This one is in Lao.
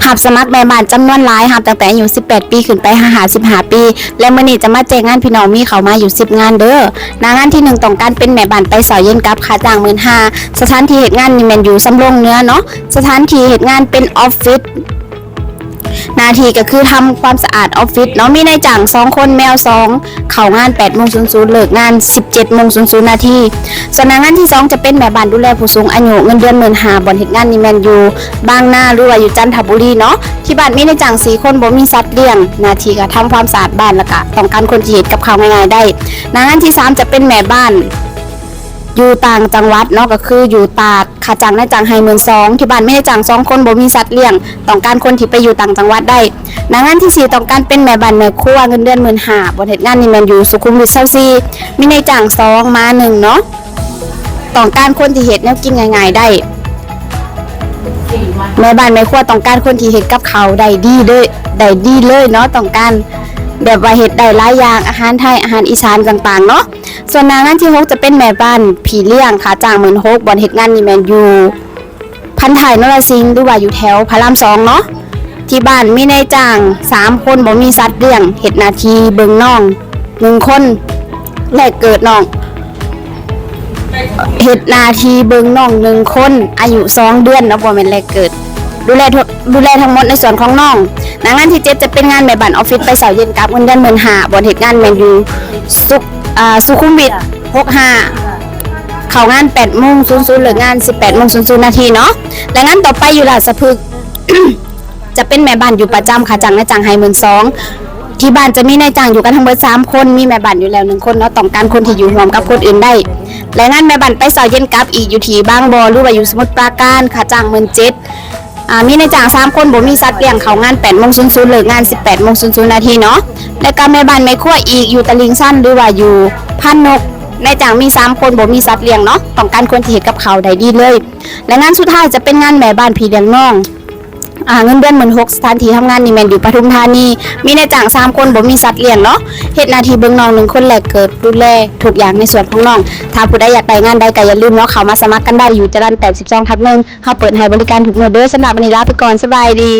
ຮັບສະໝັກແມ່ບ້ານຈຳນວນຫຼາຍ, ຮັບຕັ້ງແຕ່ອາຍຸສິບແປດປີຂຶ້ນໄປຫາຫ້າສິບຫ້າປີ ແລະ ມື້ນີ້ຈະມາແຈ້ງງານພີ່ນ້ອງມີເຂົ້າມາຢູ່ສິບງານເດີ. ໜ້າງານທີໜຶ່ງ ຕ້ອງການເປັນແມ່ບ້ານໄປເຊົ້າເຢັນກັບ, ຄ່າຈ້າງໝື່ນຫ້າ. ສະຖານທີ່ເຮັດງານນີ້ແມ່ນຢູ່ສຳໂລງເໜືອເນາະ, ສະຖານທີ່ເຮັດງານເປັນອອບຟິດ. ໜ້າທີ່ກໍຄືທຳຄວາມສະອາດອອບຟິດເນາະ, ມີນາຍຈ້າງສອງຄົນ ແມວສອງ, ເຂົ້າງານແປດໂມງສູນສູນ ເລີກງານສິບເຈັດໂມງສູນສູນນາທີ. ສ່ວນໜ້າງານທີສອງຈະເປັນແມ່ບ້ານດູແລຜູ້ສູງອາຍຸ, ເງິນເດືອນໝື່ນຫ້າ, ບ່ອນເຮັດງານນີ້ແມ່ນຢູ່ບາງນາ ຫຼືວ່າຢູ່ຈັນທະບູລີເນາະ. ທີ່ບ້ານມີນາຍຈ້າງສີ່ຄົນ, ບໍ່ມີສັດລ້ຽງ. ໜ້າທີ່ກໍທຳຄວາມສະອາດບ້ານ ແລ້ວກໍຕ້ອງການຄົນທີ່ເຮັດກັບເຂົ້າງ່າຍໆໄດ້. ໜ້າງານທີສາມຈະເປັນແມ່ບ້ານ ຢູ່ຕ່າງຈັງຫວັດເນາະ, ກໍຄືຢູ່ຕາດ, ຄ່າຈ້າງນາຍຈ້າງໃຫ້ໝື່ນສອງ. ທີ່ບ້ານມີນາຍຈ້າງສອງຄົນ, ບໍ່ມີສັດລ້ຽງ, ຕ້ອງການຄົນທີ່ໄປຢູ່ຕ່າງຈັງຫວັດໄດ້. ໜ້າງານທີສີ່ຕ້ອງການເປັນແມ່ບ້ານແມ່ຄົວ, ເງິນເດືອນໝື່ນຫ້າ, ບ່ອນເຮັດງານນີ້ແມ່ນຢູ່ສຸຂຸມວິດຊາວສີ່, ມີນາຍຈ້າງສອງ, ໝາໜຶ່ງເນາະ, ຕ້ອງການຄົນທີ່ເຮັດແນວກິນງ່າຍໆໄດ້. ແມ່ບ້ານແມ່ຄົວຕ້ອງການຄົນທີ່ເຮັດກັບເຂົ້າໄດ້ດີເລີຍ, ໄດ້ດີເລີຍເນາະ, ຕ້ອງການແບບວ່າເຮັດໄດ້ຫຼາຍຢ່າງ, ອາຫານໄທ, ອາຫານອີສານຕ່າງໆເນາະ. ສ່ວນໜ້າງານທີຫົກຈະເປັນແມ່ບ້ານພີ່ລ້ຽງ, ຄ່າຈ້າງໝື່ນຫົກ, ບ່ອນເຮັດງານນີ້ແມ່ນຢູ່ພັນທ້າຍນະລະສິງ ຫຼືວ່າຢູ່ແຖວພະລາມສອງເນາະ. ທີ່ບ້ານມີນາຍຈ້າງສາມຄົນ, ບໍ່ມີສັດລ້ຽງ, ເຮັດໜ້າທີ່ເບິ່ງນ້ອງໜຶ່ງຄົນ ແລກເກີດນ້ອງ, ເຮັດໜ້າທີ່ເບິ່ງນ້ອງໜຶ່ງຄົນ ອາຍຸສອງເດືອນເນາະ, ບໍ່ແມ່ນແລກເກີດ, ດູແລ ດູແລທັງໝົດໃນສ່ວນຂອງນ້ອງ. ໜ້າງານທີເຈັດຈະເປັນງານແມ່ບ້ານອອບຟິດ ໄປເຊົ້າເຢັນກັບ, ເງິນເດືອນໝື່ນຫ້າ, ບ່ອນເຮັດງານແມ່ນຢູ່ສຸ ອາ ສຸຂຸມວິດຫົກຫ້າ, ເຂົ້າງານແປດໂມງສູນສູນ ເລີກງານສິບແປດໂມງສູນສູນນາທີເນາະ. ແລະ ງານຕໍ່ໄປຢູ່ລາຊະພຶກ ຈະເປັນແມ່ບ້ານຢູ່ປະຈຳ, ຄ່າຈ້າງນາຍຈ້າງໃຫ້ໝື່ນສອງ. ທີ່ບ້ານຈະມີນາຍຈ້າງຢູ່ກັນທັງເບິດສາມຄົນ, ມີແມ່ບ້ານຢູ່ແລ້ວໜຶ່ງຄົນເນາະ, ຕ້ອງການຄົນທີ່ຢູ່ຮ່ວມກັບຄົນອື່ນໄດ້. ແລະ ງານແມ່ບ້ານໄປເຊົ້າເຢັນກັບ ອີກຢູ່ທີ່ບາງບໍ່ ຫຼືວ່າຢູ່ສະໝຸດປາການ, ຄ່າຈ້າງໝື່ນເຈັດ. ອາ ມີນາຍຈ້າງສາມຄົນ, ບໍ່ມີສັດລ້ຽງ, ເຂົ້າງານແປດໂມງສູນສູນ ເລີກງານສິບແປດໂມງສູນສູນນາທີເນາະ. ແລະກະແມ່ບ້ານແມ່ຄົວອີກຢູ່ຕະລິ່ງຊັນ ຫຼືວ່າຢູ່ພານນົກ, ນາຍຈ້າງມີສາມຄົນ, ບໍ່ມີສັດລ້ຽງເນາະ, ຕ້ອງການຄົນທີ່ເຮັດກັບເຂົ້າໄດ້ດີເລີຍ. ແລະງານສຸດທ້າຍຈະເປັນງານແມ່ບ້ານພີ່ລ້ຽງນ້ອງ, ອາ ເງິນເດືອນໝື່ນຫົກ, ສະຖານທີ່ທຳງານນີ້ແມ່ນຢູ່ປະທຸມທານີ, ມີນາຍຈ້າງສາມຄົນ, ບໍ່ມີສັດລ້ຽງເນາະ, ເຮັດໜ້າທີ່ເບິ່ງນ້ອງໜຶ່ງຄົນ, ແລກເກີດ, ດູແລທຸກຢ່າງໃນສ່ວນຂອງນ້ອງ. ຖ້າຜູ້ໃດຢາກໄດ້ງານໃດກໍຢ່າລືມເນາະ, ເຂົ້າມາສະໝັກກັນໄດ້, ຢູ່ຈະລັນແປດສິບສອງທັບໜຶ່ງ. ເຮົາເປີດໃຫ້ບໍລິການທຸກມື້ເດີ. ສຳລັບມື້ນີ້ລາໄປກ່ອນ, ສະບາຍດີ.